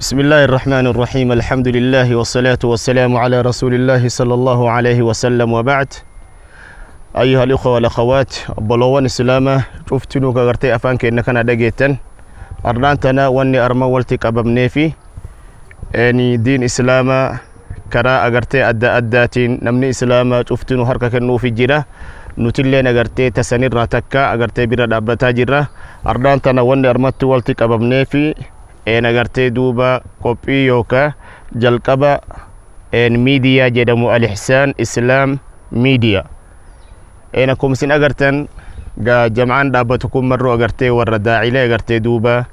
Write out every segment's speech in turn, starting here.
بسم الله الرحمن الرحيم، الحمد لله والصلاة والسلام على رسول الله صلى الله عليه وسلم، وبعد، أيها الأخوة والأخوات، obboloowwan islaamaa cuftinuu ka gartee afaan keenya kana dhageettan، arraan tana wanni arma walti qabamnee fi diin islaamaa karaa agartee adda addaatiin namni islaamaa cuftinuu harka kennuufi jira. Nutilleen agartee tasanirraa takka agartee bira dhaabbataa jirra. Ardaan tana wanni armatti walti qabamnee fi een agartee duuba qophii yookaa jalqaba een miidiyaa jedhamu Al-Ihsaan Islaam Miidiyaa. Een akkuma isin agartan gaa jam'aan dhaabbatu kun marroo agartee warra daa'ilee agartee duuba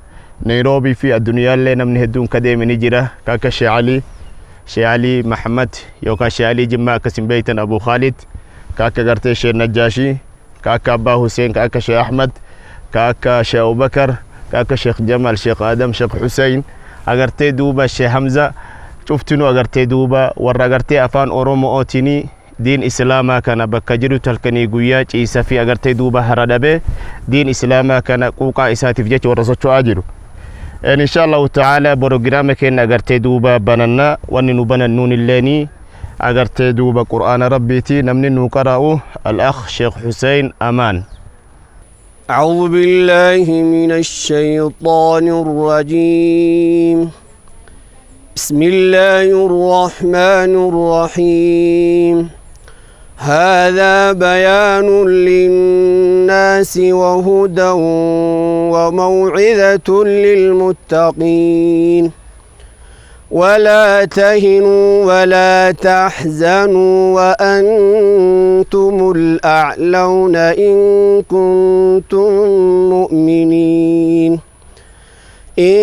Nairoobii fi addunyaallee namni hedduun ka deeme ni jira, ka akka Sheekh Alii, Sheekh Alii Mahamad yookaan Sheekh Alii Jimmaa akkasin beektan, Abu Khaalid, ka akka gartee Sheekh Najjaashii, ka akka Abbaa Hussein, ka akka Sheekh Ahmad, ka akka Sheekh Abubakar, ka akka Sheekh Jamal, Sheekh Adam, Sheekh Hussein, agartee duuba Sheekh Hamza, cuftinuu agartee duuba warra agartee afaan Oromootiin diin islaamaa kana bakka jiru halkanii guyyaa ciisa fi agartee duuba hara dhabee diin islaamaa kana quuqaa isaatiif jecha warra socho'aa jiru. In sha Allahu ta'ala borogiraama keenya agartee duuba bananna. Wanni nu banannuun illeeni agartee duuba qur'aana rabbiiti. Namni nu qara'u al-akh Sheekh Hussein Amaan. أعوذ بالله من الشيطان الرجيم. بسم الله الرحمن الرحيم. هذا بيان للناس وهدى وموعظة للمتقين. ولا تهنوا ولا تحزنوا وأنتم الأعلون إن كنتم مؤمنين. إن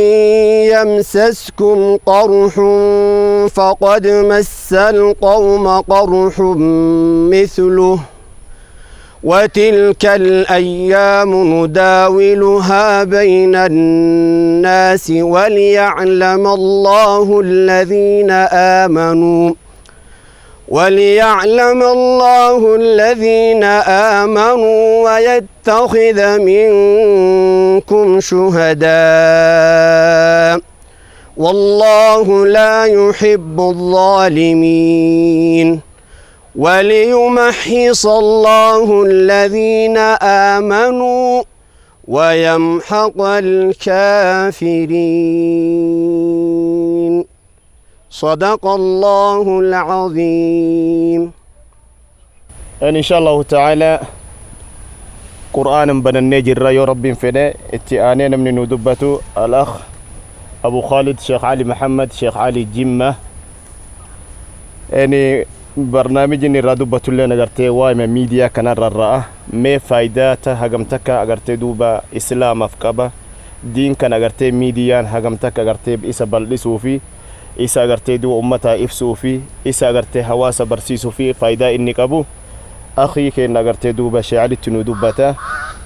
يمسسكم قرح فقد مس القوم قرح مثله، وتلك الأيام نداولها بين الناس وليعلم الله الذين آمنوا ويتخذ منكم شهداء، والله لا يحب الظالمين. وليمحص الله الذين آمنوا ويمحق الكافرين. صدق الله العظيم. إن شاء الله تعالى qur'aanan banannee jirra yoo rabbiin fedhe. Itti aanee namni nu dubbatu al-akh Abu Khalid Sheekh Ali Muhammad, Sheekh Ali Jimma. Inni barnaamijni irraa dubbatullee agartee waa'ima miidiyaa kanarra ra'a mee faayidaa ta hagam takka agartee duuba islaamaaf qaba diin kan agartee miidiyaan hagam takka agartee isa bal'isuu fi isa agartee duuba ummataa ibsuu fi isa agartee hawaasa barsiisuu fi faayidaa inni qabu أخي كين أغرتي دوبا شعلت ندبتا،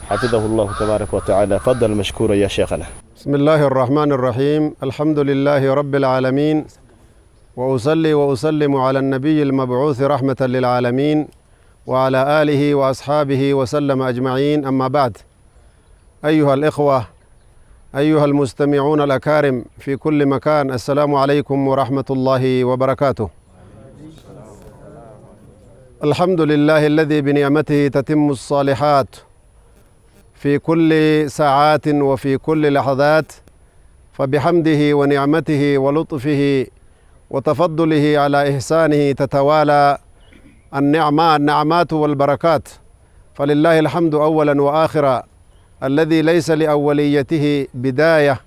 حفظه الله تبارك وتعالى. فضل مشكورا يا شيخنا. بسم الله الرحمن الرحيم. الحمد لله رب العالمين، وأصلي وأسلم على النبي المبعوث رحمة للعالمين وعلى آله وأصحابه وسلم أجمعين. أما بعد، أيها الإخوة، أيها المستمعون الأكارم في كل مكان، السلام عليكم ورحمة الله وبركاته. الحمد لله الذي بنعمته تتم الصالحات في كل ساعات وفي كل لحظات، فبحمده ونعمته ولطفه وتفضله على إحسانه تتوالى النعمات والبركات، فلله الحمد أولا وآخرا، الذي ليس لأوليته بداية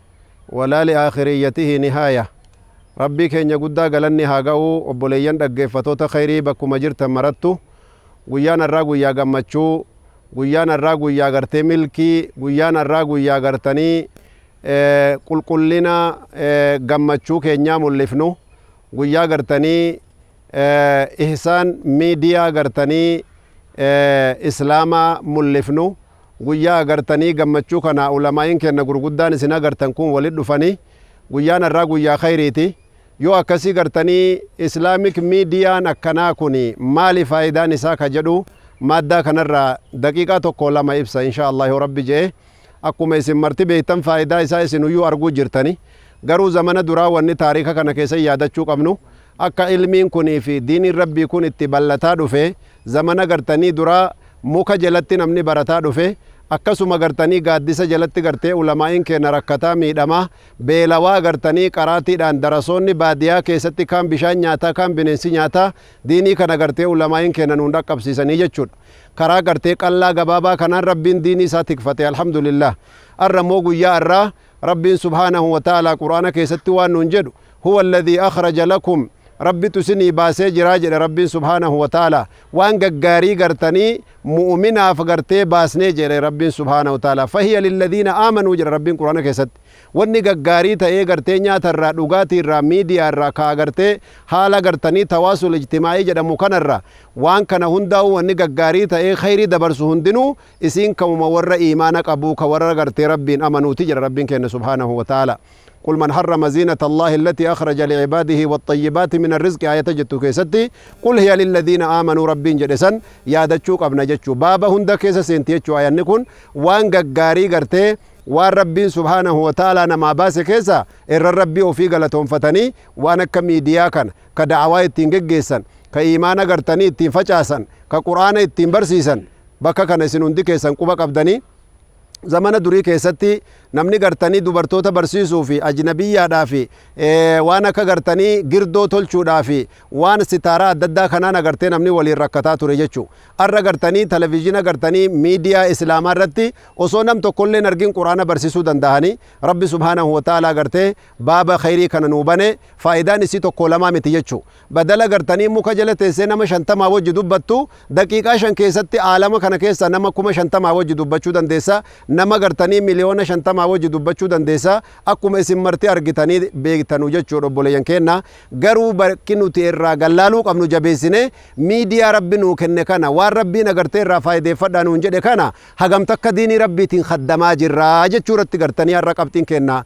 ولا لآخريته نهاية. Rabbii keenya guddaa galanni haa ga'u. Obboleeyyan dhaggeeffatoota khayrii bakkuma jirtan marattu, guyyaan har'aa guyyaa gammachuu, guyyaan har'aa guyyaa gartee milkii, guyyaan har'aa guyyaa gartanii qulqullina gammachuu keenyaa mul'ifnu, guyyaa gartanii ihsaan miidiyaa gartanii islaamaa mul'ifnu, guyyaa gartanii gammachuu kana ulamaa'iin kenna gurguddaan isin agartan kun walit dhufanii. Guyyaan har'aa guyyaa khayriiti. Yoo akkasii gartanii Islamic miidiyaan akkanaa kun maali faayidaan isaa ka jedhu maaddaa kanarraa daqiiqaa tokko lama ibsa, insha Allah, yoo rabbi je'e. Akkuma isin marti beektan, faayidaa isaa isin uyyuu arguu jirtani. Garuu zamana duraa wanni taariika kana keessa yaadachuu qabnu, akka ilmiin kunii fi diiniin Rabbii kun itti bal'ataa dhufe, zamana gartanii duraa muka jalatti namni barataa dhufe. Akkasuma gartanii gaaddisa jalatti gartee ulamaa'iin keenya rakkataa, miidhamaa, beelawaa, gartanii qaraatiidhaan darasoonni baadiyaa keessatti kaan bishaan nyaataa, kaan bineensi nyaataa, diinii kana gartee ulamaa'iin keenya nuun dhaqqabsiisanii jechuudha. Karaa gartee qallaa gabaabaa kanaan Rabbiin diinii isaa tikfate, alhamdulillah. Arra immoo guyyaa arraa Rabbiin subhaanahu wa ta'ala Quraana keessatti waan nuun jedhu, "Huwa alladhii akhraja lakum", Rabbitu isinii baasee jiraa jedhe. Rabbiin subhaanahu wa ta'ala waan gaggaarii gartanii mu'uminaaf gartee baasnee jedhe Rabbiin subhaanahu wa ta'ala. "Fahiya lilladhiina aamanuu" jedhe Rabbiin Quraana keessatti. Wanni gaggaarii ta'ee gartee nyaatarraa, dhugaatiirraa, miidiyaarraa kaa gartee haala gartanii tawaasul ijtimaa'ii jedhamu kanarraa, waan kana hundaa'u, wanni gaggaarii ta'ee khayrii dabarsu hundinuu isiin kamuma warra iimaana qabuu, ka warra gartee Rabbiin amanuuti jedha Rabbiin keenya subhaanahu wa ta'ala. "قل من حرم زينة الله التي أخرج لعباده والطيبات من الرزق" آية jettu keessatti "قل هي للذين آمنوا" Rabbiin jedhe san yaadachuu qabna jechuu. Baaba hunda keessa seenti jechuu. Ayanni kun waan gaggaarii gartee waan Rabbiin subhaanahu wa ta'ala namaa baase keessa irra Rabbii ofii galatoonfatanii, waan akka miidiyaa kana ka da'awaa ittiin geggeessan, ka iimaana gartanii ittiin facaasan, ka Qur'aana ittiin barsiisan. Bakka kana isin hundi keessan quba qabdanii, zamana durii keessatti namni gartanii dubartoota barsiisuu fi ajnabiyyaadhaa fi waan akka gartanii girdoo tolchuudhaa fi waan sitaaraa adda addaa kanaan agartee namni waliin rakkataa ture jechuu. Arra gartanii televizhiina gartanii miidiyaa islaamaa irratti osoo nam tokkollee argin Quraana barsiisuu danda'anii. Rabbi subhaanahu wa ta'aalaa gartee baaba khayrii kana nuu bane. Faayidaan isii tokko lamaa miti jechuu. Badala gartanii muka jala teessee nama 50 wajji dubbattu, daqiiqaa 5 keessatti aalama kana keessa nama 50,000 wajji dubbachuu dandeessa, nama gartanii miliyoona 50 wajji dubbachuu dandeessa, akkuma isin marti argitanii beektanu jechuudha. Obboleeyyan keenna, garuu bakki nuti irraa gallaaluu qabnu, jabeessine miidiyaa Rabbi nuu kenne kana, waan Rabbiin agartee irraa faayideeffadhaa nuun jedhe kana, hagam takka diinii Rabbiitiin khaddamaa jirraa jechuu irratti gartanii har'a qabxiin kenna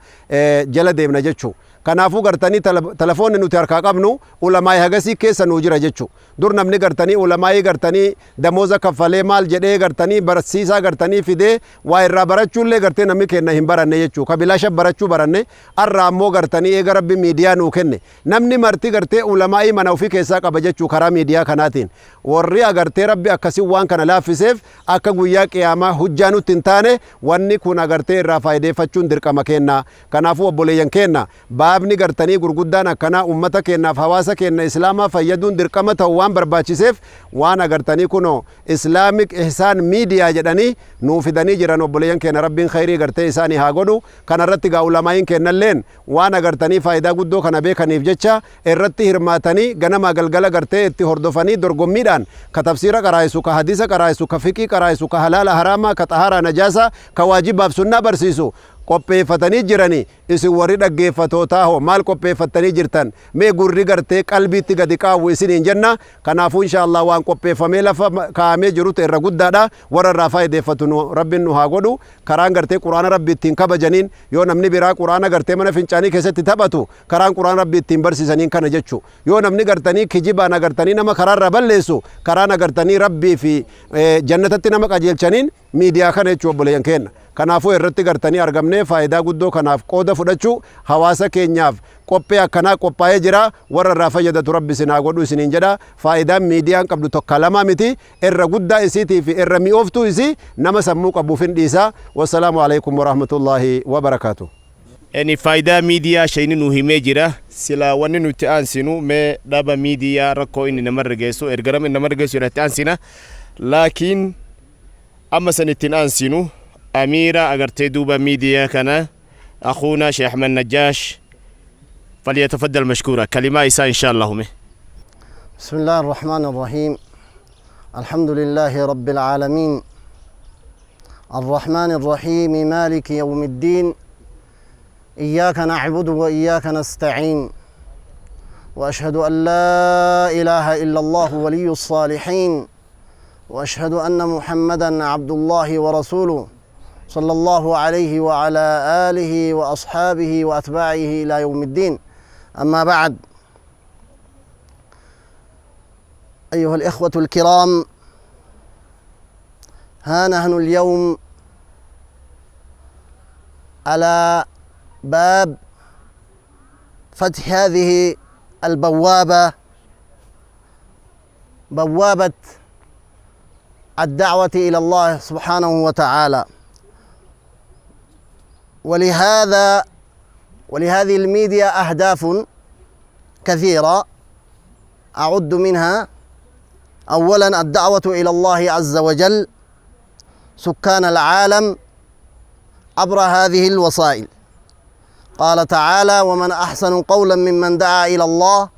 jala deemna jechuu. Kanaafuu gartanii telefoonni nuti harkaa qabnu ulamaa'ii hagasii keessa nuu jira jechuu. Dur namni gartanii ulamaa'ii gartanii damooza kaffalee, maal jedhee, gartanii barsiisaa gartanii fidee waa irraa barachuullee gartee namni kenna hin baranne jechuu. Kabilaasha barachuu baranne. Arra ammoo gartanii eega Rabbi miidiyaa nuu kenne, namni marti gartee ulamaa'ii mana ofii keessaa qaba jechuu. Karaa miidiyaa kanaatiin warri agartee Rabbi akkasii waan kana laaffiseef, akka guyyaa qiyaamaa hujjaa nutti hin taane, wanni kun agartee irraa faayideeffachuun dirqama kenna. Kanaafuu obboleeyyan kenna, baabni gartanii gurguddaan akkanaa ummata keennaaf, hawaasa keenna islaamaa fayyaduun dirqama ta'u waan barbaachiseef, waan agartanii kunoo Islamic Ihsaan Miidiyaa jedhanii nuu fidanii jiran. Obboleeyyan keenya, Rabbiin khayrii gartee isaanii haa godhu. Kanarratti gaa ulamaa'iin kennalleen waan agartanii faayidaa guddoo kana beekaniif jecha irratti hirmaatanii, ganamaa galgala gartee itti hordofanii, dorgommiidhaan ka tafsiira qaraa'isu, ka hadiisa qaraa'isu, ka fiqii qaraa'isu, ka halaala haraamaa, ka xahaaraa najaasa, ka waajibaaf sunnaa barsiisu qopheeffatanii jiranii. Isin warri dhaggeeffatootaa hoo maal qopheeffattanii jirtan? Mee gurri gartee qalbiitti gadi qaawwu isiniin jenna. Kanaafuu insha Allah waan qopheeffamee lafa kaa'amee jirutu irra guddaadha. Warra irraa faayideeffatu nu Rabbiin nu haa godhu. Karaan gartee Quraana Rabbi ittiin kabajaniin, yoo namni biraa Quraana gartee mana fincaanii keessatti taphatu, karaan Quraana Rabbi ittiin barsiisaniin kana jechu. Yoo namni gartanii kijibaan agartanii nama karaarraa balleessu, karaan agartanii Rabbii fi jannatatti nama qajeelchaniin miidiyaa kana jechuu, obboleeyyan keenya. Kanaafuu irratti gartanii argamnee faayidaa guddoo kanaaf qooda fudhachuu, hawaasa keenyaaf qophee akkanaa qophaa'ee jira, warra irraa fayyadatu Rabbi isin haa godhu isiniin jedha. Faayidaan miidiyaan qabdu tokko lama miti. Irra guddaa isiitii fi irra mi'ooftuu isii nama sammuu qabuuf hin dhiisa. Wassalaamu alaikum warahmatullaahi wabarakaatu. Ani faayidaa miidiyaa shayni nu himee jira. Silaa wanni nuti aansinu mee dhaba miidiyaa, rakkoo inni namarra geessu, erga namarra geessu irratti aansina. Laakiin amma san ittiin aansinu, amiira agartee duuba miidiyaa kana, akhuuna Sheekh Ahmed Najjaash, falyatafaddal mashkuura, kalimaa isaa insha Allah me. بسم الله الرحمن الرحيم. الحمد لله رب العالمين، الرحمن الرحيم، مالك يوم الدين، إياك نعبد وإياك نستعين، وأشهد أن لا إله إلا الله ولي الصالحين، وأشهد أن محمدا عبد الله ورسوله، صلى الله عليه وعلى آله وأصحابه وأتباعه إلى يوم الدين. أما بعد، أيها الإخوة الكرام، ها نحن اليوم على باب فتح هذه البوابة، بوابة الدعوة إلى الله سبحانه وتعالى. ولهذه الميديا أهداف كثيرة، أعد منها: أولا الدعوة إلى الله عز وجل سكان العالم عبر هذه الوسائل. قال تعالى: ومن أحسن قولا ممن دعا إلى الله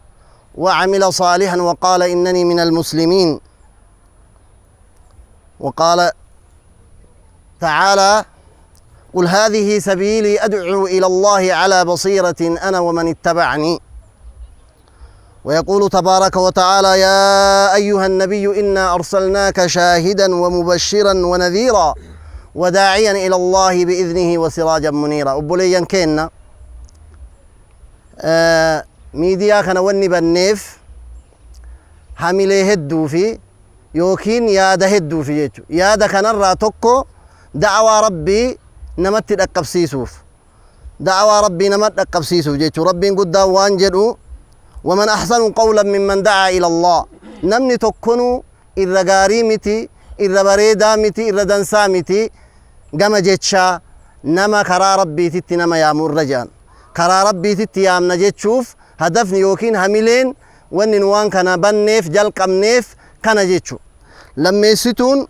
وعمل صالحا وقال إنني من المسلمين. وقال تعالى: قل هذه سبيلي أدعو إلى الله على بصيرة أنا ومن اتبعني. ويقول تبارك وتعالى: يا أيها النبي إنا أرسلناك شاهدا ومبشرا ونذيرا وداعيا إلى الله بإذنه وسراجا منيرا. Obboleeyyan keenna, miidiyaa kana wanni banneef hamilee hedduu fi yookiin yaada hedduu fi jechu. Yaada kanarraa tokko da'awaa Rabbii namatti dhaqqabsiisuuf, da'awaa Rabbii nama dhaqqabsiisuuf jechu. Rabbiin guddaan waan jedhu: ومن أحسن قولا ممن دعا إلى الله. Namni tokkonuu irra gaarii miti, irra bareedaa miti, irra dansaa miti gama jechaa nama karaa Rabbiititti nama yaamu irra jedhan. Karaa Rabbiititti yaamna jechuuf hadafni yookiin hamileen wanni nu waan kana banneef jalqabneef kana jechu. Lammeessituun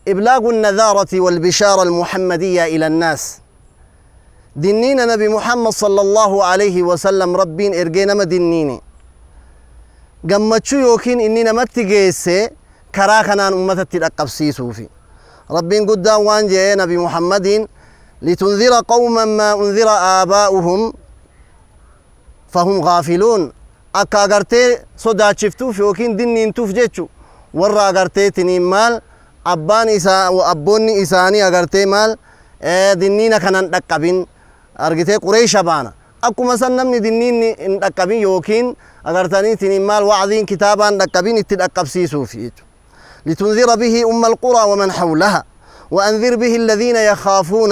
إبلاغ النذارة والبشارة المحمدية إلى الناس. Dinniina Nabi Muhammad صلى الله عليه وسلم Rabbiin ergee nama dinniine, gammachuu yookiin inni namatti geesse karaa kanaan ummatatti dhaqqabsiisuufi. Rabbiin guddaan waan jedhe Nabi Muhammadiin: لتنذر قوما ما أنذر آباؤهم فهم غافلون. Akka agartee sodaachiftuuf yookiin dinniintuuf jechu warra agarteetiniin maal abbaan isaa, abboonni isaanii agartee maal dinniina kanan dhaqqabin. Argitee, Qureesha baana. Akkuma san namni dinniinni hin dhaqqabin yookiin agartaniitiniin maal wacdiin kitaabaan dhaqqabin itti dhaqqabsiisuuf jechu. لتنذر به أم القرى ومن حولها وأنذر به الذين يخافون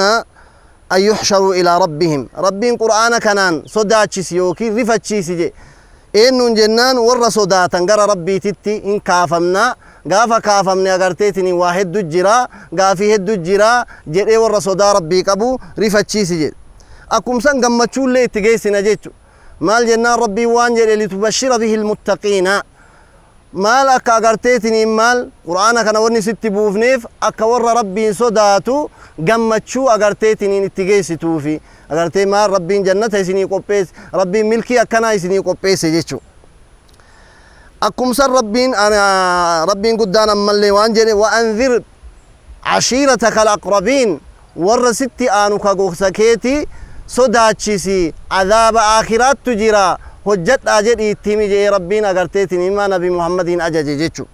أن يحشروا إلى ربهم. Rabbiin Qur'aana kanaan sodaachisi yookiin rifachiisi je eenyuun jennaan, warra sodaatan gara Rabbiititti hin kaafamna, gaafa kaafamne agarteetiin waa heddu jira, gaafii heddu jira jedhee warra sodaa Rabbii qabu rifachiisi jedhe. Akkumsan gammachuullee itti geessina jechu. Maal jennaan, Rabbiin waan jedhe: لتبشر به المتقين. Maal akka agarteetiniin maal Qur'aana kana wanni sitti buufneef akka warra Rabbiin sodaatu gammachuu agarteetiniin itti geessituufi. Agartee maal Rabbiin jannata isinii qopheesse, Rabbiin milkii akkanaa isinii qopheesse jechu. Akkumsan Rabbiin guddaan ammallee waan jedhe: وأنذر عشيرتك الأقربين. Warra sitti aanu ka gosa keeti sodaachisi, azaaba aakhiraattu jira, hojjadhaa jedhi itti himi jedhee Rabbiin agarteetiin himaa Nabi Muhammadiin ajaje jechu.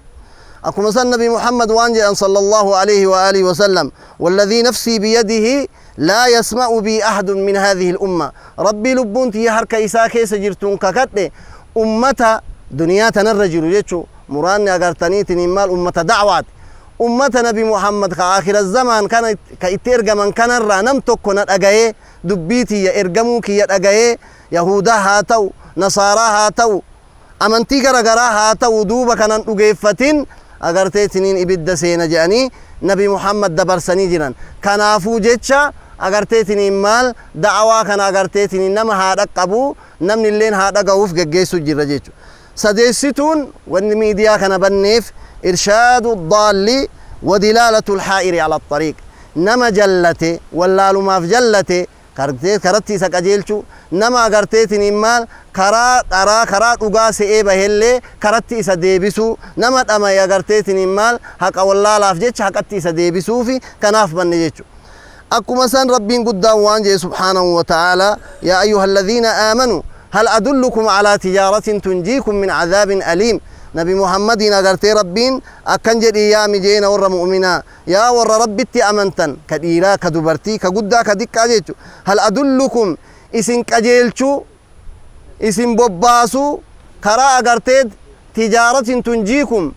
Akkuma san Nabi Muhammad waan jedhan صلى الله عليه وآله وسلم: والذي نفسي بيده لا يسمع بي أحد من هذه الأمة. Rabbii lubbuun tiyya harka isaa keessa jirtuun kakadhe, ummata duniyaa tanarra jiru jechu. Muraanni agartaniitiin maal ummata da'waati, ummata Nabi Muhammad ka aakhira zamaan kana ka itti ergaman kanarraa nam tokko na dhagayee, dubbii tiyya, ergamuu kiyya dhagayee, Yahudaa haa ta'u, Nasaaraa haa ta'u, amantii gara garaa haa ta'u, duuba kanan dhugeeffatin agarteetiniin ibidda seena jedhanii Nabi Muhammad dabarsanii jiran. Kanaafuu jecha agarteetiniin maal da'awaa kana agarteetiniin nama haa dhaqqabu, namni illeen haa dhaga'uuf geggeessu jirra jechuudha. Sadeessituun wanni miidiyaa kana banneef إرشاد الضال ودلالة الحائر على الطريق. Nama jallate, wallaalumaaf jallate karatti isa qajeelchu, nama agarteetiniin maal karaa dharaa karaa dhugaa se'ee bahellee karatti isa deebisuu, nama dhamaye agarteetiniin maal haqa wallaalaaf jecha haqatti isa deebisuufi kanaaf banne jechu. Akkuma san Rabbiin guddaan waan jedhe سبحانه وتعالى: يا أيها الذين آمنوا هل أدلكم على تجارة تنجيكم من عذاب أليم. Nabi Muhammadiin agartee Rabbiin akkan jedhi yaami jeena warra mu'minaa, yaa warra Rabbitti amantan, ka dhiiraa, ka dubartii, ka guddaa, ka diqqaa jechu. هل أدلكم, isin qajeelchuu, isin bobbaasuu karaa agartee تجارة تنجيكم,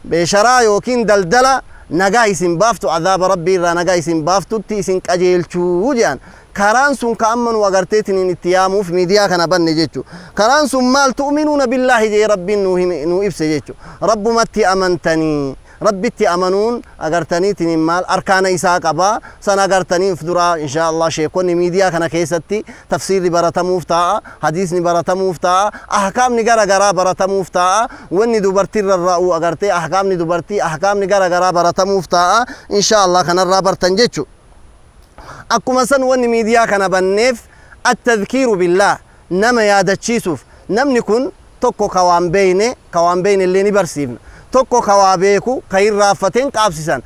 beesharaa yookiin daldala nagaa isin baaftu, azaaba Rabbii irraa nagaa isin baaftutti isin qajeelchuu jedhan. Karaan sun ka amma nu agarteetiniin itti yaamuuf miidiyaa kana banne jechu. Karaan sun maal? Tu'minuuna billaahi jee Rabbiin nu ibse jechu. Rabbumatti amantanii, Rabbitti amanuun agartaniitiniin maal arkaana isaa qaba san agartanii uf duraa. Insha Allah sheekonni miidiyaa kana keessatti tafsiirri baratamuuf taa'a, hadiisni baratamuuf taa'a, ahkaamni gara garaa baratamuuf taa'a, wanni dubartii rarra'uu agartee, ahkaamni dubartii, ahkaamni gara garaa baratamuuf taa'a. Insha Allah kanarraa bartan jechu. Akkuma san wanni miidiyaa kana banneef التذكير بالله, nama yaadachiisuuf. Namni kun tokko ka waan beeyne, ka waan beeyne illee ni barsiifna, tokko ka waa beeku ka hin raaffateen qaabsisan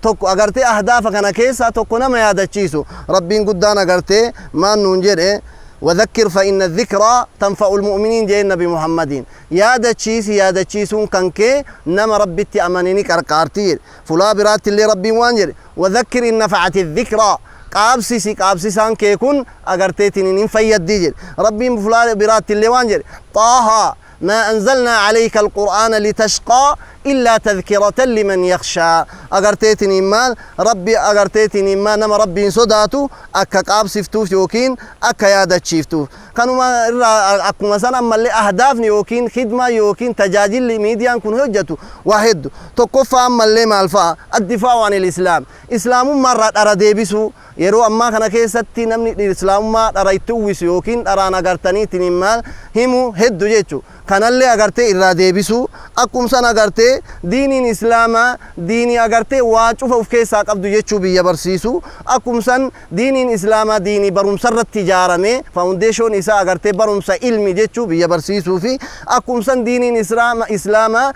tokko agartee. Ahdaafa kana keessaa tokko nama yaadachiisu. Rabbiin guddaan agartee maan nuun jedhe? وذكر فإن الذكرى تنفع المؤمنين جاء النبي محمد. يا دچيس يا دچيسون كنكي نما ربي أمانيني كركارتير فلا برات اللي ربي وانجر وذكر إن نفعت الذكرى, qaabsisi, qaabsisaan kee kun agarteetiin hin fayyaddi jedhe Rabbiin. Fulaa biraatti illee waan jedhe: طه ما أنزلنا عليك القرآن لتشقى إلا تذكرة لمن يخشى. Agarteetiin maal Rabbi agarteetiin maal nama Rabbiin sodaatu akka qaabsiftuuf yookiin akka yaadachiiftuuf. Kanuma irraa akkuma san ammallee ahdaafni yookiin khidmaa yookiin tajaajilli miidiyaan kun hojjetu waa heddu. Tokkoffaa ammallee maal fa'a? الدفاع عن الإسلام, islaamummaarraa dhara deebisuu. Yeroo ammaa kana keessatti namni islaamummaa dhara itti uwwisu yookiin dharaan agartaniitiin maal himu heddu jechu. Kanallee agartee irraa deebisuu. Akkum san agartee diiniin islaamaa diinii agartee waa cufa uf keessaa qabdu jechuu biyya barsiisu. Akkum san diiniin islaamaa diinii barumsa irratti ijaarame, foundation isaa agartee barumsa, ilmi jechuu biyya barsiisuu fi akkum san diiniin islaamaa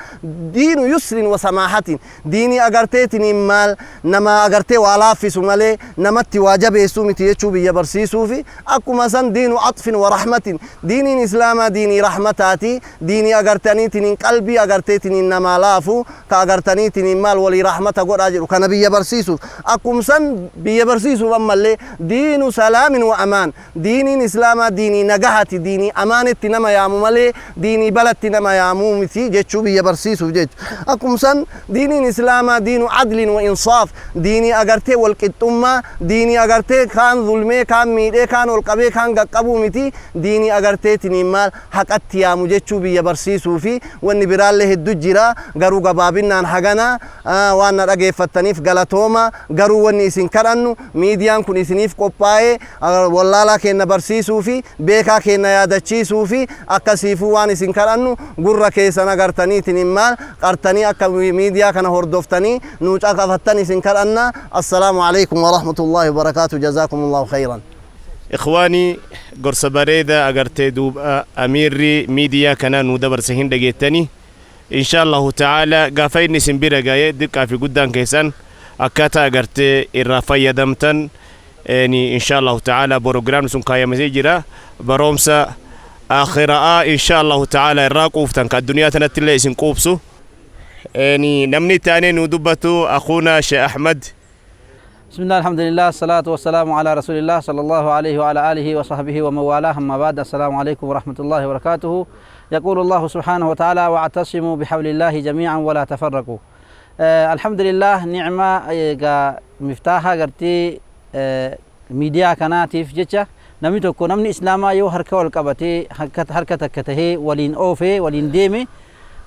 دين يسر وسماحة, diinii agarteetiin maal nama agartee waa laaffisu malee namatti waa jabeessuu miti jechuu biyya barsiisuu fi akkuma san دين عطف ورحمة, diiniin islaamaa diinii rahmataati, diinii agartaniitiin qalbii agarteetiin namaa laafu, ka agartaniitiin maal walii rahmata godhaa jedhu kana biyya barsiisuuf. Akkum san biyya barsiisuuf ammallee دين سلام وأمان, diiniin islaamaa diinii nagahati, diinii amaanetti nama yaamu malee diinii balatti nama yaamuu miti jechuu biyya barsiisuuf jechu. Akkum san diiniin islaamaa دين عدل وإنصاف, diinii agartee walqixxummaa, diinii agartee kaan zulmee, kaan miidhee, kaan ol qabee, kaan qaqqabuu miti, diinii agarteetiin maal haqatti yaamu jechuu biyya barsiisuu fi wanni biraallee hedduu jira. Garuu gabaabinnaan hagana. Waan na dhageeffattaniif galatooma. Garuu wanni isin kadhannu, miidiyaan kun isiniif qophaa'ee wallaalaa keenna barsiisuu fi beekaa keenna yaadachiisuu fi akkasiifuu waan isin kadhannu gurra keessan agartaniitiin maal qartanii akka miidiyaa kana hordoftanii nuu caqafattan isin kadhanna. السلام عليكم ورحمة الله وبركاته، جزاكم الله خيرا. Ikhwaanii, gorsa bareeda agartee duuba amiirri miidiyaa kanaa nuu dabarse hin dhageettani. Insha Allahu ta'ala gaafa inni isin bira ga'ee diqqaa fi guddaan keessan akkaataa agartee irraa fayyadamtan ni insha Allahu ta'ala proogiraamni sun kaayamee jira. Baroomsa akhiraa insha Allahu ta'ala irraa quuftan, ka addunyaa tanatti illee isin quubsu. Ni namni itti aanee nuu dubbatu akuuna Sheekh Ahmad. بسم الله، الحمد لله، الصلاة والسلام على رسول الله صلى الله عليه وعلى آله وصحبه ومن والاه، أما بعد، السلام عليكم ورحمة الله وبركاته. يقول الله سبحانه وتعالى: واعتصموا بحبل الله جميعا ولا تفرقوا. الحمد لله، نعمة مفتاحة قرتي ميديا كاناتيف جتشا. Namni tokko, namni islaamaa yoo harka wal qabatee, harka takka tahee waliin oofee waliin deeme,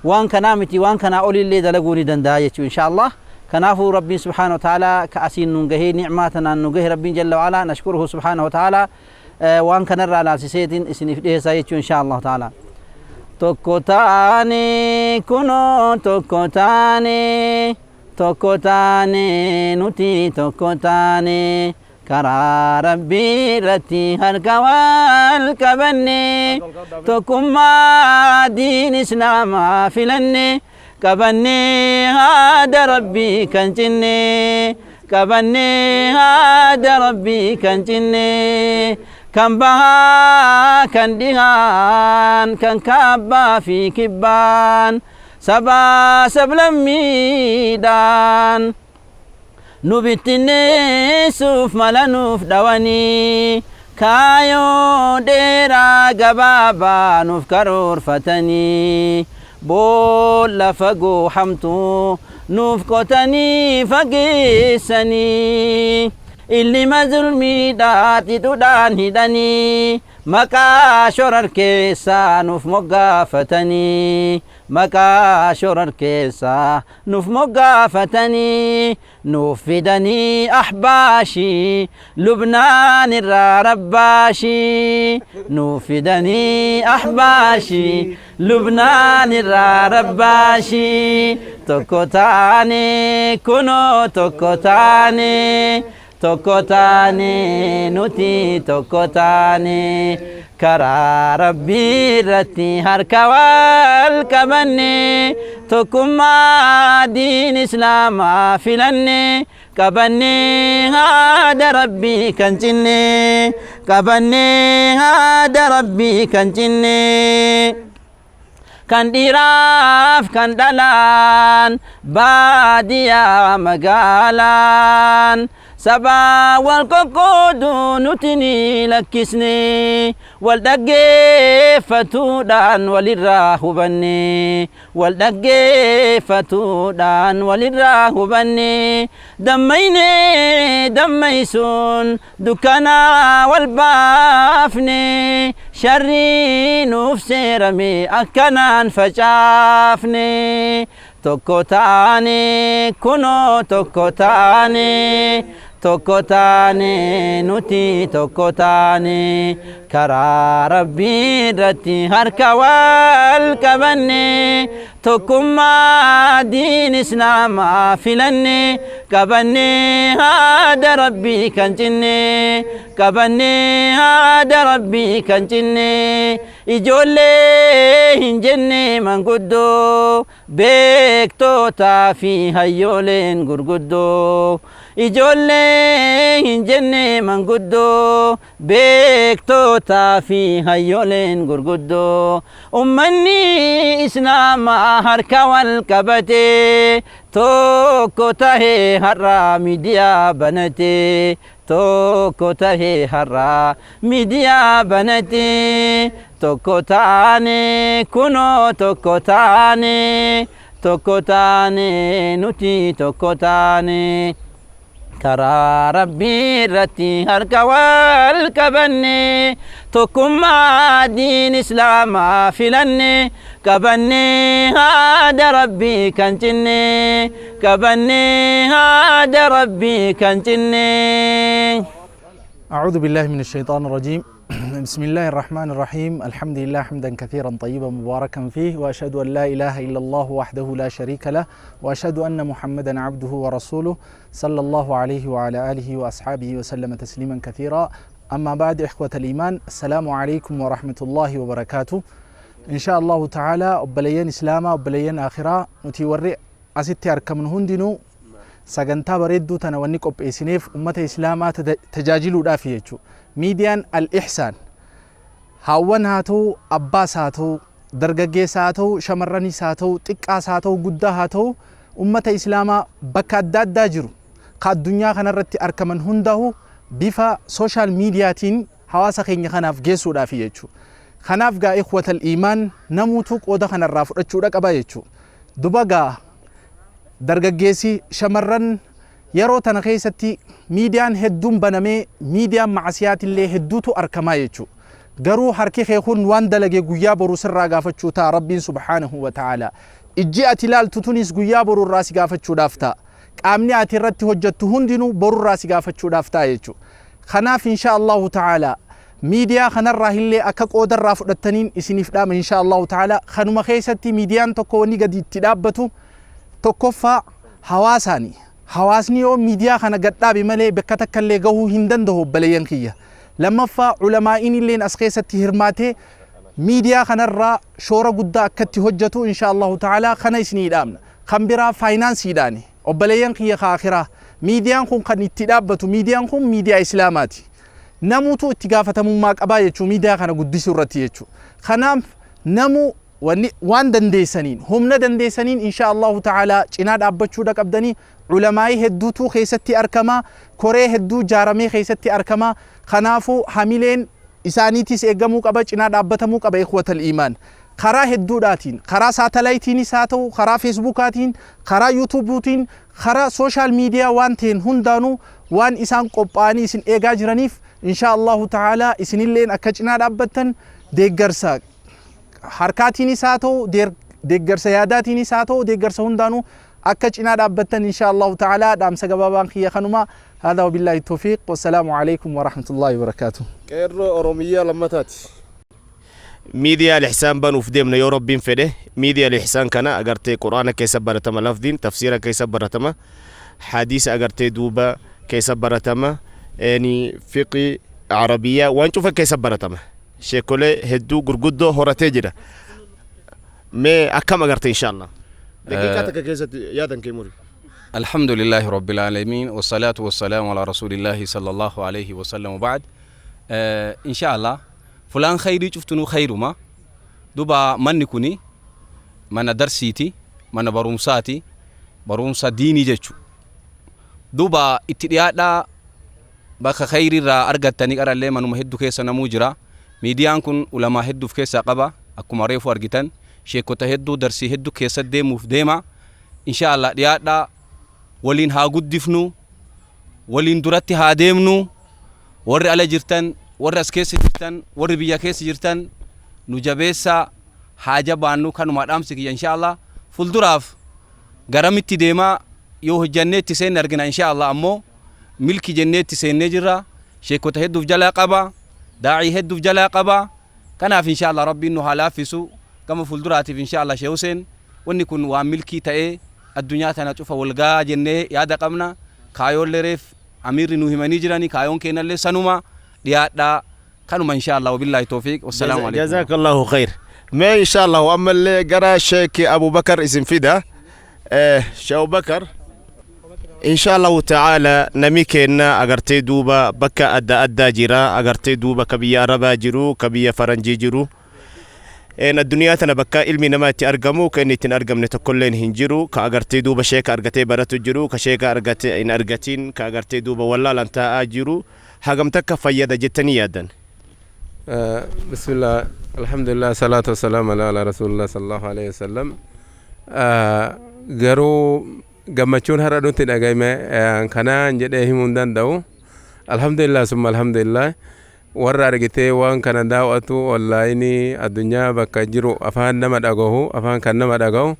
waan kanaa miti, waan kanaa olillee dalaguu ni danda'a jechuu insha Allah. Kanaafuu Rabbiin سبحانه وتعالى ka asiin nun gahee, nicmaa tanaan nu gahe, Rabbiin جل وعلا نشكره سبحانه وتعالى. Waan kanarraa laalsiseetiin isiniif dhiyeessaa jechuu insha Allah ta'ala. Tokko taane kunoo, tokko taane, tokko taane, nuti tokko taane, karaa Rabbii irratti harka wal qabanne, tokkummaa diin islaamaa filanne, qabanne haada Rabbii kan cinne, qabanne haada Rabbii kan cinne, kan bahaa kan dhihaan, kan kaabbaa fi kibbaan, sabaa sablammiidhaan nu bittinneessuuf mala nuuf dhawanii, kaayoo dheeraa gabaabaa nuuf karoorfatanii, boolla fagoo hamtuu nuuf qotanii fageessanii. Illima zulmiidhaa xixudhaan hidhanii, maqaa shorar keessaa nuuf moggaafatanii, maqaa shorar keessaa nuuf moggaafatanii, nuuf fidanii ahbaashii, Lubnaan irraa rabbaashii, nuuf fidanii ahbaashii, Lubnaan irraa rabbaashii. Tokko taane kunoo, tokko taane, tokko taane nuti, tokko taane. Karaa Rabbii irratti harka wal qabanne, tokkummaa diin Islaamaa filanne, qabanne haada Rabbii kan cinne, qabanne haada Rabbii kan cinne. Kan dhiiraaf kan dhalaan, baadiyaa magaalaan, sabaa wal qoqqoodu nuti ni lakkisne, wal dhaggeeffatuudhaan walirraa hubanne, wal dhaggeeffatuudhaan walirraa hubanne. Dammayne dammaysuun dukkanaa wal baafne, sharrii nuuf seerame akkanaan facaafne. Tokko taane kunoo, tokko taane, tokko taane nuti, tokko taane. Karaa Rabbii irratti harka wal qabanne, tokkummaa diin Islaamaa filanne, qabanne haada Rabbii kan cinne, qabanne haada Rabbii kan cinne. Ijoollee hin jenne manguddoo, beektootaa fi hayyooleen gurguddoo, ijoollee hin jenne manguddoo, beektootaa fi hayyooleen gurguddoo. Ummanni Islaamaa harka wal qabate, tokko tahee har'aa miidiyaa banate, tokko tahee har'aa miidiyaa banate. Tokko taane kunoo, tokko taane, tokko taane nuti, tokko taane. Karaa Rabbii irratti harka wal qabanne, tokkummaa diin Islaamaa filanne, qabanne haada Rabbii kan cinne, qabanne haada Rabbii kan cinne. أعوذ بالله من الشيطان الرجيم. بسم الله الرحمن الرحيم. الحمد لله حمدا كثيرا طيبا مباركا فيه، وأشهد أن لا إله إلا الله وحده لا شريك له، وأشهد أن محمدا عبده ورسوله، صلى الله عليه وعلى آله وأصحابه وسلم تسليما كثيرا. أما بعد، إخوة الإيمان، السلام عليكم ورحمة الله وبركاته. إن شاء الله تعالى obboleeyyan Islaamaa، obboleeyyan Aakhiraa، nuti warri asitti argamnu hundinuu sagantaa bareedduu tana wanni qopheessineef ummata Islaamaa tajaajiluudhaaf jechuudha. Miidiyaan Al-Ihsaan haawwan haa ta'u, abbaas haa ta'u, dargaggeessa haa ta'u, shamarranis haa ta'u, xiqqaas haa ta'u, guddaa haa ta'u, ummata Islaamaa bakka adda addaa jiru ka addunyaa kanarratti argaman hundaa'u bifa social miidiyaatiin hawaasa keenya kanaaf geessuudhaaf jechuudha. Kanaaf gaa إخوة الإيمان namuutu qooda kanarraa fudhachuudha qaba jechuudha. Duba gaa dargaggeessi, shamarran, yeroo tana keessatti miidiyaan hedduun banamee miidiyaan macasiyaatillee hedduutu argamaa jechuudha. Garuu harki kee kun waan dalage guyyaa boru sirraa gaafachuu ta'a Rabbiin سبحانه وتعالى. Ijji ati ilaaltu tunis guyyaa boru irraa si gaafachuudhaaf ta'a. Qaamni ati irratti hojjettu hundinuu boru irraa si gaafachuudhaaf ta'a jechuudha. Kanaaf إن شاء الله تعالى miidiyaa kanarraa illee akka qoodarraa fudhattaniin isiniif dhaama إن شاء الله تعالى. Kanuma keessatti miidiyaan tokko wanni gadi itti dhaabbatu tokkoffaa hawaasaani. Hawaasni yoo miidiyaa kana gad dhaabe malee bakka takka illee gahuu hin danda'u, obboleeyyan kiyya. Lammaffaa ulamaa'iin illeen as keessatti hirmaatee miidiyaa kanarraa shoora guddaa akkatti hojjetu إن شاء الله تعالى kana isinii dhaamna. Kan biraa faayinaansiidhaani. Obboleeyyan kiyya kaakiraa, miidiyaan kun kan itti dhaabbatu, miidiyaan kun miidiyaa Islaamaati. Namuutu itti gaafatamummaa qabaa jechuu miidiyaa kana guddisuu irratti jechuu. Kanaaf namu wanni waan dandeessaniin, humna dandeessaniin إن شاء الله تعالى cinaa dhaabbachuudha qabdanii. Ulamaayii hedduutu keessatti argama, koree hedduu jaaramee keessatti argama. Kanaafuu hamileen isaaniitis eeggamuu qaba, cinaa dhaabbatamuu qaba, إخوة الإيمان. Karaa hedduudhaatiin, karaa saatalaayitiinis haa ta'u, karaa Feesbuukaatiin, karaa Yuutuubuutiin, karaa social media waan ta'een hundaanuu waan isaan qophaa'anii isin eegaa jiraniif, insha Allahu ta'ala isinilleen akka cinaa dhaabbattan, deeggarsa harkaatiinis haa ta'u, deeggarsa yaadaatiinis haa ta'u, deeggarsa hundaanuu akka cinaa dhaabbattan, insha Allahu ta'ala dhaamsa gabaabaan kiyya kanuma. هذا وبالله التوفيق والسلام عليكم ورحمة الله وبركاته. Qeerroo Oromiyyaa lammataati. Miidiyaa Al-Ihsaan banuuf deemna yoo Rabbiin fedhe. Miidiyaa Al-Ihsaan kana agartee Quraana keessa baratama, lafdiin tafsiira keessa baratama, hadiisa agartee duuba keessa baratama, fiqii Arabiyyaa waan cufa keessa baratama. Sheekolee hedduu gurguddoo horatee jira. Mee akkam agarte inshallah? Daqiiqaa takka keessatti yaadan kee muri. الحمد لله رب العالمين والصلاة والسلام على رسول الله صلى الله عليه وسلم وبعد. إن شاء الله فلان خيري شفتنو خير ما دوبا مني كوني mana darsiiti, mana barumsaati, barumsa diinii jechu. Duuba itti dhiyaadhaa, bakka khayriirraa argattanii qarallee manuma hedduu keessa namuu jira. Miidiyaan kun ulamaa hedduuf keessaa qaba. Akkuma reefu argitan, sheekota hedduu, darsii hedduu keessa deemuuf deema. Insha Allah dhiyaadhaa, waliin haa guddifnu, waliin duratti haa deemnu. Warri ala jirtan, warri as keessa jirtan, warri biyya keessa jirtan, nu jabeessaa, haa jabaannu. Kanuma dhaamsi kiyya. Insha Allah fuulduraaf garamitti deemaa yoo hojjannee itti seenne argina insha Allah. Ammoo milki jennee itti seennee jirra. Sheekota hedduuf jalaa qaba, daa'ii hedduuf jalaa qaba. Kanaaf insha Allah Rabbiin nu haa laaffisu gama fuulduraatiif. Insha Allah Sheekh Hussein, wanni kun waan milkii ta'ee addunyaa tana cufa walgaa jennee yaada qabna. Kaayoon lereef amiirri nu himanii jirani, kaayoon keenyallee sanuma. Dhiyaadhaa, kanuma insha Allah. Wabillaahi tawfiiq, wassalaamu alaikum. جزاك الله خير. ما إن شاء الله أما اللي قرأ شيخ أبو بكر اسم فدا شيخ أبو بكر، إن شاء الله تعالى namni keenna agartee duuba bakka adda addaa jira, agartee duuba ka biyya Arabaa jiru, ka biyya Faranjii jiru, addunyaa tana bakka ilmi namaa itti argamu ka inni ittiin argamne tokkolleen hin jiru. Ka agartee duuba sheeka argatee baratu jiru, ka sheeka argatee hin argatiin, ka agartee duuba wallaalan taa'aa jiru, hagam takka fayyada jettanii yaaddan? بسم الله، الحمد لله، صلاة والسلام على رسول الله صلى الله عليه وسلم. Garuu gammachuun har'a nutti dhagahame kanaan jedhee himuu hin danda'u. Alhamdulillah, summa alhamdulillah. Warra argitee waan kana daawwatu onlaayinii addunyaa bakka jiru, afaan nama dhagahu, afaan kan nama dhagahu,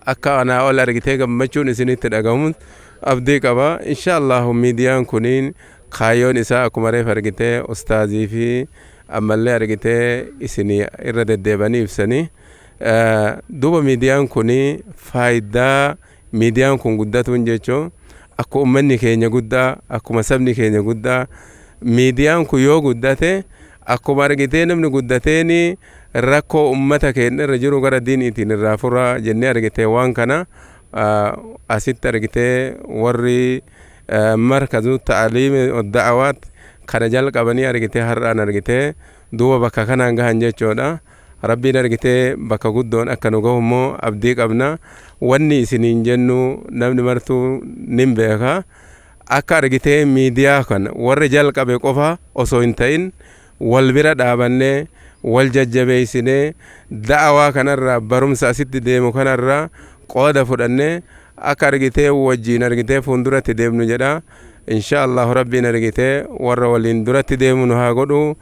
akka anaa ol argitee gammachuun isinitti dhagahamu abdii qaba. Insha Allahu miidiyaan kuniin kaayyoon isaa akkuma reef argitee ustaazii fi ammallee argitee isinii irra deddeebanii ibsanii, duuba miidiyaan kuni faayidaa miidiyaan kun guddatuun jechuun akka ummanni keenya guddaa, akkuma sabni keenya guddaa. Miidiyaan kun yoo guddate, akkuma argitee namni guddateeni rakkoo ummata keenya irra jiru gara diiniitiin irraa fura jennee argitee waan kana asitti argitee warri markazu ta'aliimi da'awaat kana jalqabanii argitee har'aan argitee duuba bakka kanaan gahan jechuudha. Rabbiin argitee bakka guddoon akka nu gahu immoo abdii qabna. Wanni isiniin jennu namni martuu nin beeka. Akka argitee miidiyaa kana warri jalqabe qofa osoo hin ta'in wal bira dhaabannee, wal jajjabeessinee, da'awaa kanarraa, barumsa asitti deemu kanarraa qooda fudhannee akka argitee wajjiin argitee fuulduratti deemnu jedha. Insha Allahu Rabbiin argitee warra waliin duratti deemu nu haa godhu.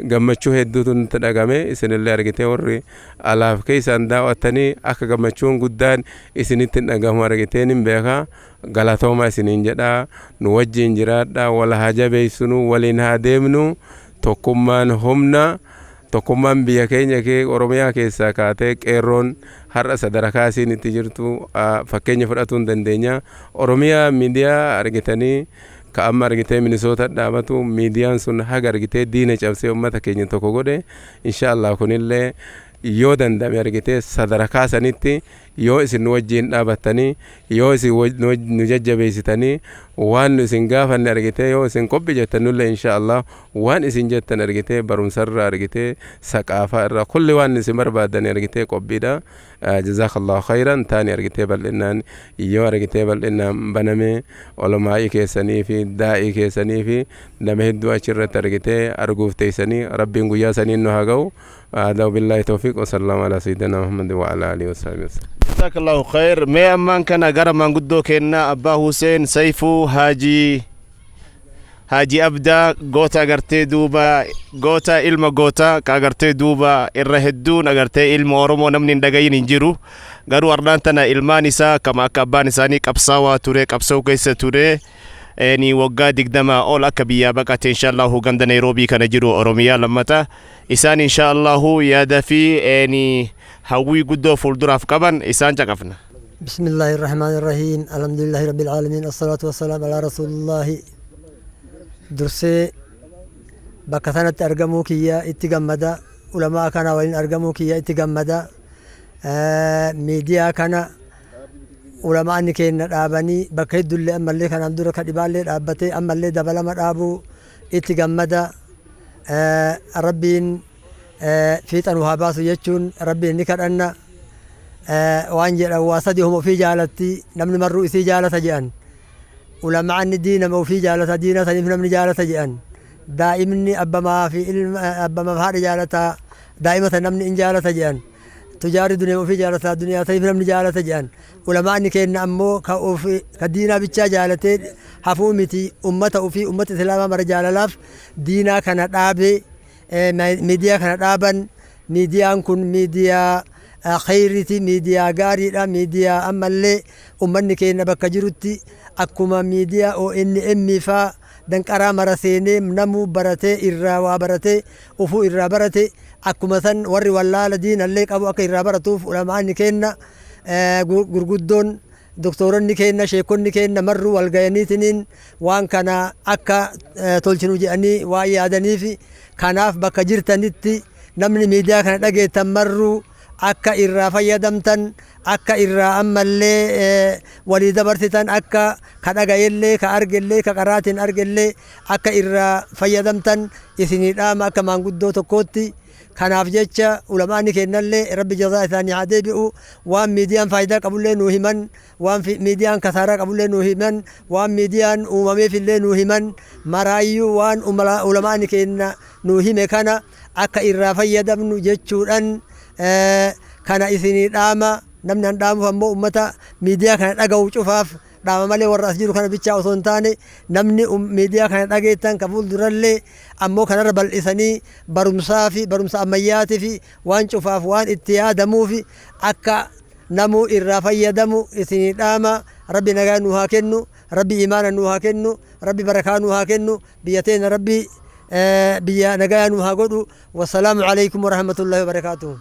Gammachuu hedduutu nutti dhagame. Isinillee argitee warri alaaf keessaan daawwattanii akka gammachuun guddaan isinitti dhagamu argitee nin beeka. Galatooma isiniin jedha. Nu wajjiin jiraadha, wal haa jabeessinu, waliin haa deemnu. Tokkummaan humna. Tokkummaan biyya keenya kee Oromiyaa keessaa kaatee qeerroon har'a sadarkaa isiin itti jirtu fakkeenya fudhatuu hin dandeenya. Oromiyaa miidiyaa argitanii ka amma argitee Minisoota dhaabatu, miidiyaan sun haga argitee diina cabsee ummata keenya tokko godhe. Insha Allah kunillee yoo danda'ame argitee sadarkaa sanitti Yoo isin nu wajjiin dhaabattanii, yoo isin nu jajjabeessitanii, waan nu isin gaafanne argitee yoo isin qophi jettan, nullee insha Allah waan isin jettan argitee barumsarra argitee saqaafaa irra kulli waan isin barbaadan argitee qophiidha. Jazakallahu khayran. Taani argitee bal'innaan yoo argitee bal'innaan baname, olomaa'ii keessanii fi daa'ii keessanii fi nama hedduu achirratti argitee arguuf teessanii. Rabbiin guyyaa saniin nu haa ga'u. هذا وبالله التوفيق وصلى الله على سيدنا محمد وعلى اله وصحبه وسلم. جزاك الله خير. Mee ammaan kana gara maanguddoo keenna Abbaa Hussein Saifuu Haajii, Haaji Abdaa, goota agartee duuba goota ilma goota ka agartee duuba irra hedduun agartee ilma Oromoo namni hin dhagayin hin jiru. Garuu ardhaan tana ilmaan isaa kama akka abbaan isaanii qabsaawaa ture, qabsoo keessa ture, ni waggaa 20 ol akka biyyaa baqate, insha Allahu ganda Nairoobii kana jiru Oromiyaa lammata isaan insha Allahu yaada fi ni hawwii guddoo fuulduraaf qaban isaan caqafna. بسم الله الرحمن الرحيم، الحمد لله رب العالمين، الصلاة والسلام على رسول الله. Dursee bakka sanatti argamuu kiyya itti gammada, ulamaa kana waliin argamuu kiyya itti gammada. Miidiyaa kana ulamaanni keenya dhaabanii bakka hedduullee ammallee kanaan dura ka dhibaallee dhaabbatee ammallee dabalama dhaabuu itti gammada. Rabbiin fiixa nu haa baasu jechuun Rabbiin ni kadhanna. Waan jedhan, waa sadi homa ofii jaalatti, namni marruu isii jaalata jedhan. Ulamaanni diinama ofii jaalata, diina saniif namni jaalata jedhan. Daa'imni abbamaa fi ilma, abbamaaf haadha jaalata, daa'ima san namni in jaalata jedhan. Tujaarri duniyaa ofii jaalata, duniyaa saniif namni jaalata jedhan. Ulamaanni keenya ammoo ka ofi ka diinaa bichaa jaalatee hafuu miti, ummata ofii, ummata islaamaa mara jaalalaaf diinaa kana dhaabee miidiyaa kana dhaaban. Miidiyaan kun miidiyaa khayriiti, miidiyaa gaariidha. Miidiyaa ammallee ummanni keenya bakka jirutti akkuma miidiyaa ONM faa danqaraa mara seenee namuu baratee irraa waa baratee ufuu irraa barate, akkuma san warri wallaala diinallee qabu akka irraa baratuuf ulamaanni keenya gurguddoon, doktoronni keenya, sheekonni keenya marruu wal gayaniitiniin waan kana akka tolchinu jedhanii waan yaadaniif, kanaaf bakka jirtanitti namni miidiyaa kana dhageettan marruu akka irraa fayyadamtan, akka irraa ammallee walii dabarsitan, akka ka dhaga'ellee, ka argellee, ka qaraatiin argellee akka irraa fayyadamtan isinii dhaama akka maanguddoo tokkootti. Kanaaf jecha ulamaanni kennallee Rabbi jazaa isaanii haa deebi'u. Waan miidiyaan faayidaa qabullee nuu himan, waan miidiyaan kasaaraa qabullee nuu himan, waan miidiyaan uumameefillee nuu himan. Maraayyuu waan ulamaanni kenna nuu hime kana akka irraa fayyadamnu jechuudhaan kana isinii dhaama. Namni han dhaamuuf ammoo ummata miidiyaa kana dhaga'u cufaaf dhaama malee warra as jiru kana bichaa osoo hin taane, namni miidiyaa kana dhageettan ka fuuldurallee ammoo kanarra bal'isanii barumsaa fi barumsa ammayyaatii fi waan cufaaf waan itti yaadamuuf akka namuu irraa fayyadamu isinii dhaama. Rabbi nagaa nu haa kennu, Rabbi imaana nu haa kennu, Rabbi barakaa nu haa kennu, biyya teenya Rabbi biyya nagaa nu haa godhu. Wassalaamu alaikum warahmatullahi wabarakaatuh.